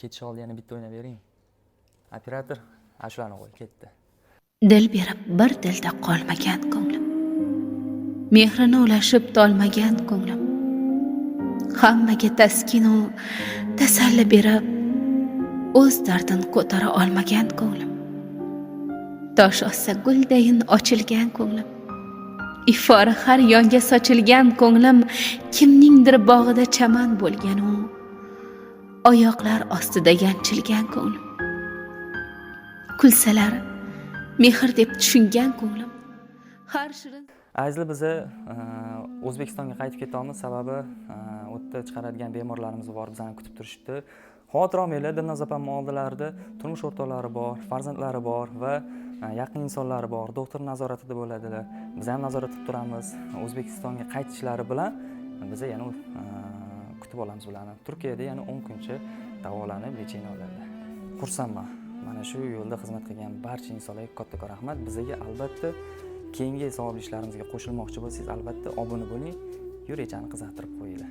Ketish oldi yana bitta o'ynab bering. Operator, ashulani qo'y, ketdi. Dil berib bir dilda qolmagan ko'nglim, mehrini ulashib tolmagan ko'nglim, hammaga taskinu tasalli berib, o'z dardin ko'tara olmagan ko'nglim, tosh otsa guldayin ochilgan ko'nglim, ifori har yonga sochilgan ko'nglim, kimningdir bog'ida chaman bo'lgan u oyoqlar ostida yanchilgan ko'nglim, kulsalar mehr deb tushungan ko'nglim, har shirin Azizlar, biza O'zbekistonga qaytib ketamiz, sababi u yerda chiqaradigan bemorlarimiz bor, bizani kutib turishibdi. Xavotir olmanglar, Dilnoz opamni oldilarida turmush o'rtoqlari bor, farzandlari bor va yaqin insonlari bor, doktor nazoratida bo'ladilar. Biz ham nazorat qilib turamiz. O'zbekistonga qaytishlari bilan biza yana kutib olamiz ularni. Turkiyada yana 10 kuncha davolanib, лечение oladilar. Xursandman. Mana shu yo'lda xizmat qilgan barcha insonlarga kattakon rahmat. Bizaga albatta keyingi savobli ishlarimizga qo'shilmoqchi bo'lsangiz, albatta obuna bo'ling, yurakchani qizartirib qo'yinglar.